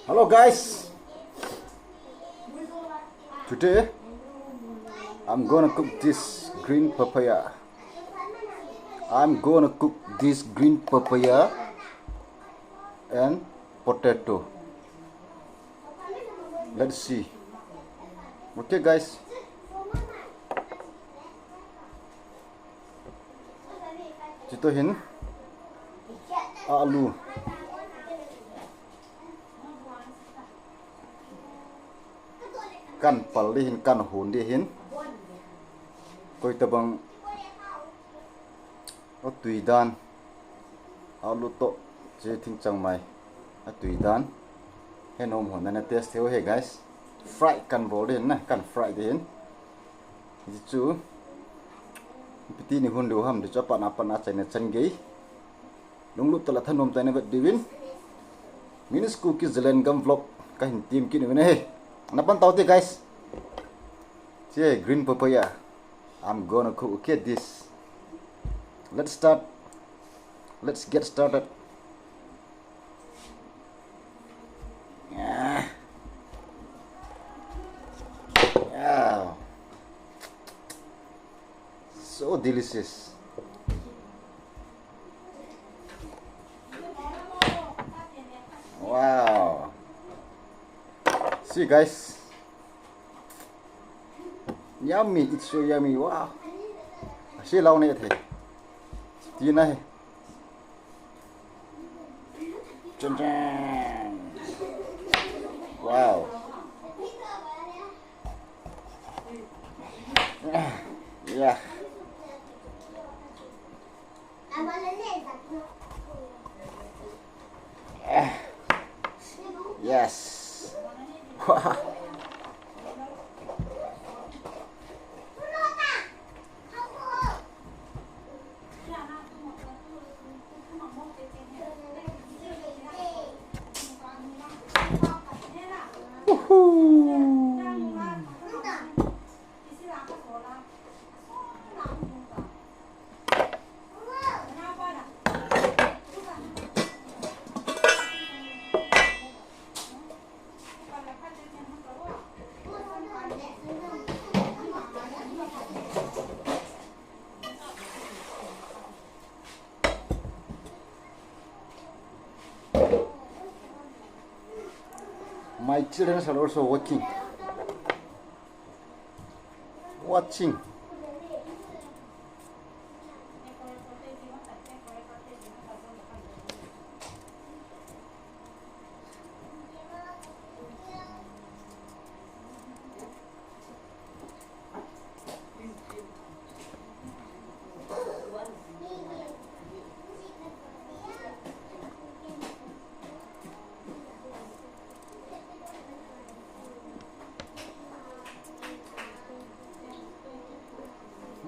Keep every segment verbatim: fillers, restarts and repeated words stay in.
Hello guys. Today I'm gonna cook this green papaya. I'm gonna cook this green papaya and potato. Let's see. Okay guys. Chutoh hin alu kan pal ding hin, kan hon ding hin. Koi tabang atui dan. Alu toh, che thing chang mai. Atui dan. He nom hon na test thei u he guys. Fry kan bol ding hin na, kan fry ding hin. Hichu. Ipi ti ni hon diu ham, hichu apatna apatna achaina chan gei. Lunglut tah le thanom tah in na vet diuvin. Minis Kuki Zalengam vlog kahin tem kit uvin ahi. Na pan tau te guys. Che green papaya. I'm gonna cook, okay, this. Let's start. Let's get started. Yeah. Yeah. So delicious. Wow. See guys. Yummy, it's so yummy. Wow. Asi lau ne the. Ti na he. Chun chun. Wow. Yeah. Yes. Wow. Woohoo. My children are also watching. Watching.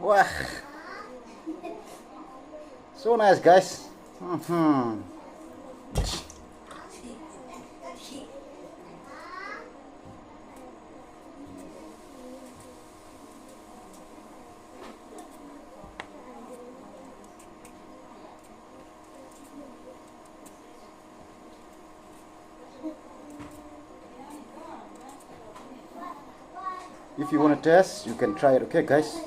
Wow. So nice, guys. Mm-hmm. If you want to test, you can try it, okay, guys?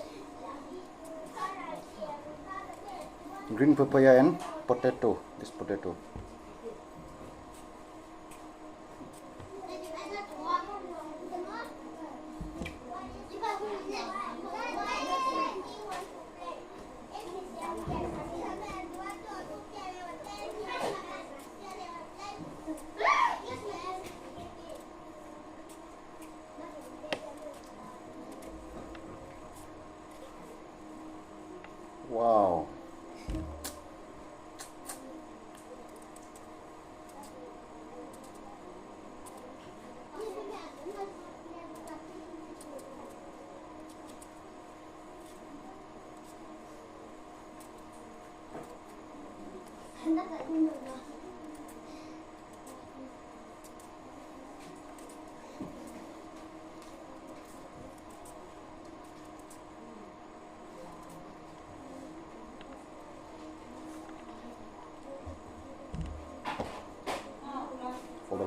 Green papaya and potato, this potato. Wow.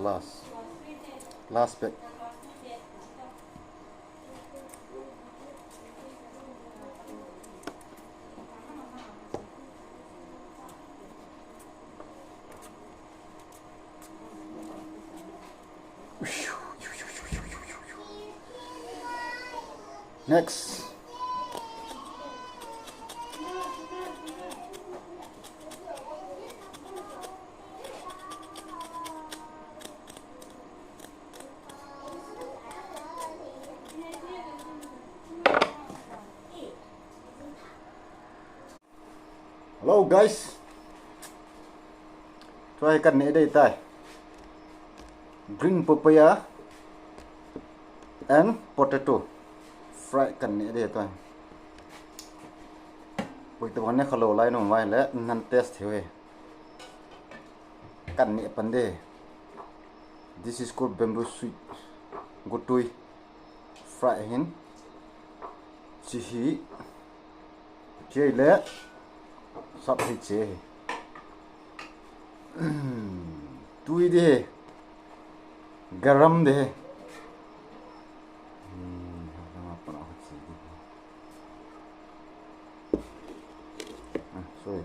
Last. Last pack. Next. Hello guys. Tua hi kan neh ding tai. Green papaya and potato fry kan neh ding tai. Poi tabang ne khalou lai nom vai le nan test thei ve. Kan neh pan ding. This is called bamboo shoot. Gotui. Fry hin. Chi hi. Chi le. Sap hi chi. Tui ding. Garam ding. Hmm, ha, ha, ha, ha, chi ding. Ah, sorry.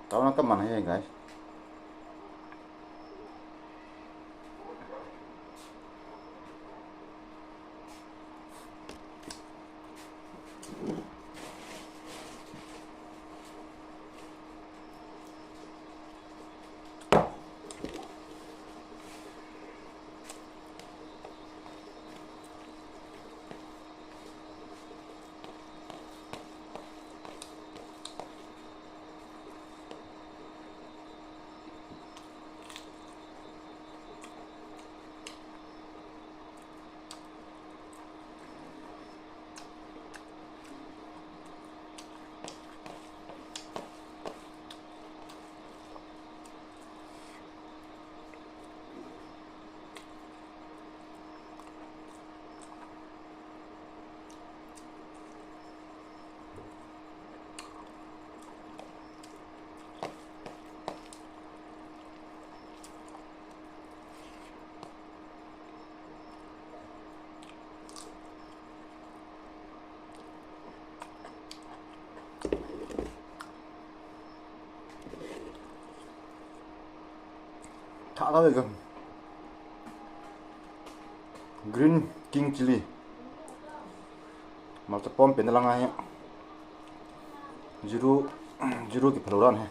Tao na kaman hai, guys. Thah ta ve ka. Green King Chilli. Malcha pom pen lang ahi. Zero, zero ki phalou dan hai.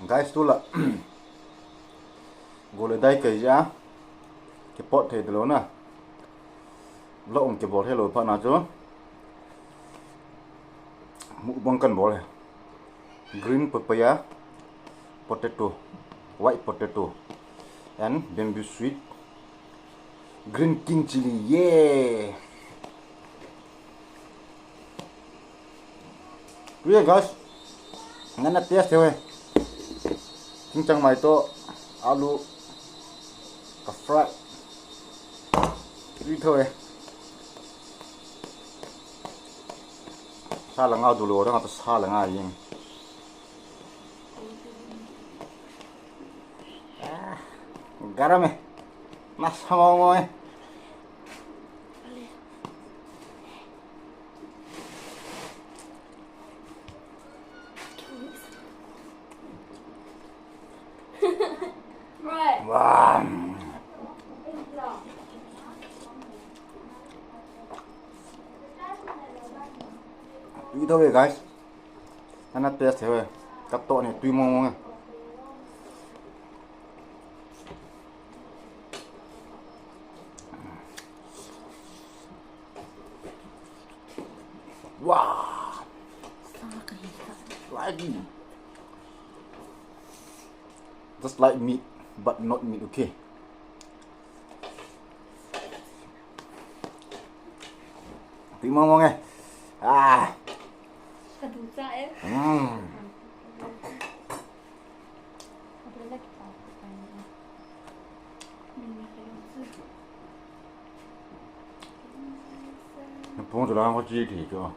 Guys, tula. Gole dai kai ja. Kipot thei talou na. Lo um kibol thei lou phat na chu. Mukbang kan bol e. Green papaya, potato, white potato, and bamboo shoot. Green King Chilli, yeah! Tui e guys, nana test thei ve. Chingchang mai to, alu, ka fry. Tui thou e. Sa la nga du lo, dang to sa la nga yin. Garam eh. Nasa mong mong eh. Right. Wow. Tui thou ve, guys. Ana test thei ve. Katoh ni tui mong mong eh. Wow. Like it. Just like meat, but not meat, okay? Tui mong mong eh. Ah. Ka du cha eh. Mm. Napung tu lang ko chi thi cho.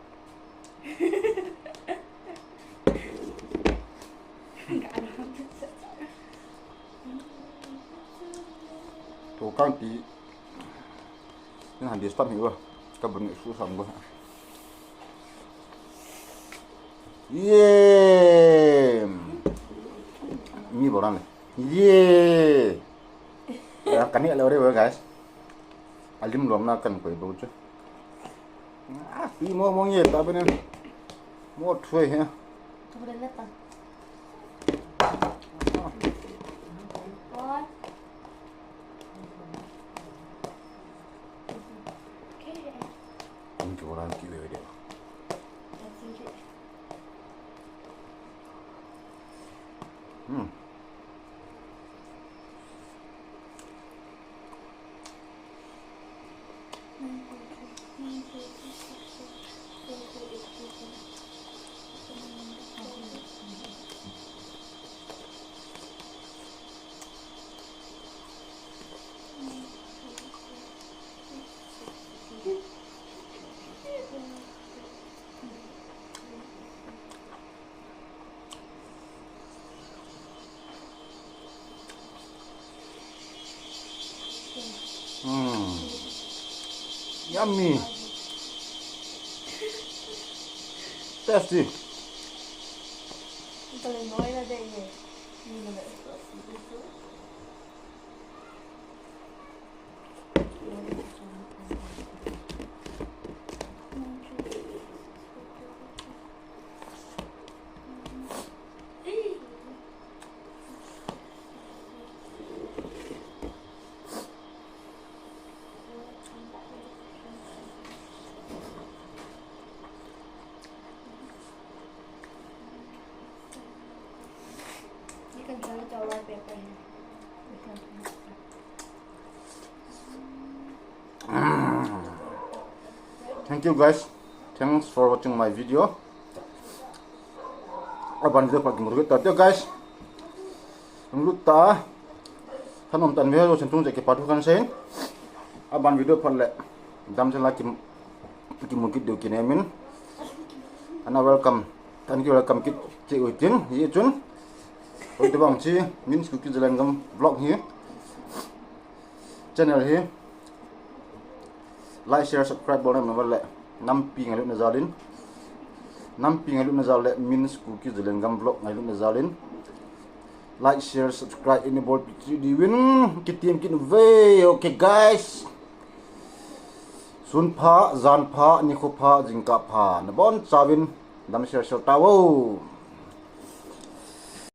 Tu kang ti. Ni han di start hi wa. Ka bun ni su sam go. Ye. Mi boran le. Ye. Ya, kani le re guys. Alim lom na kan koi bo chu. Ah, pi mo mo ye ta bene. Mo thwe he. Tu le le ta. What? Okay. Ang kiwaran ki we de. That's it. Hmm. Mm. Yummy. Tasty. You can tell it's all right, paper here. You can Thank you guys. Thanks for watching my video. Aban video phat kimu kit ta te guys. Hung lut ta. Thanom tan ve ho sen tung je kipa thu kan sei. Aban video phat le. Damsel a kim kimu kit diu kinem in. Ana welcome. Thank you, welcome kit che u tin. Ye chun. Hoi te bang chi Min's Kuki Zalengam vlog hi. Channel hi. Like, share, subscribe bol na le. Nampi ngailutna jal in. Nampi ngailutna jal le Min's Kuki Zalengam vlog ngailutna jal in. Like, share, subscribe in bol pi chi diu vin. Kitim kit ve. Okay guys. Sun pha, jan pha, nikho pha, jingkah pha. Nabon chauvin. Damsel sel tao.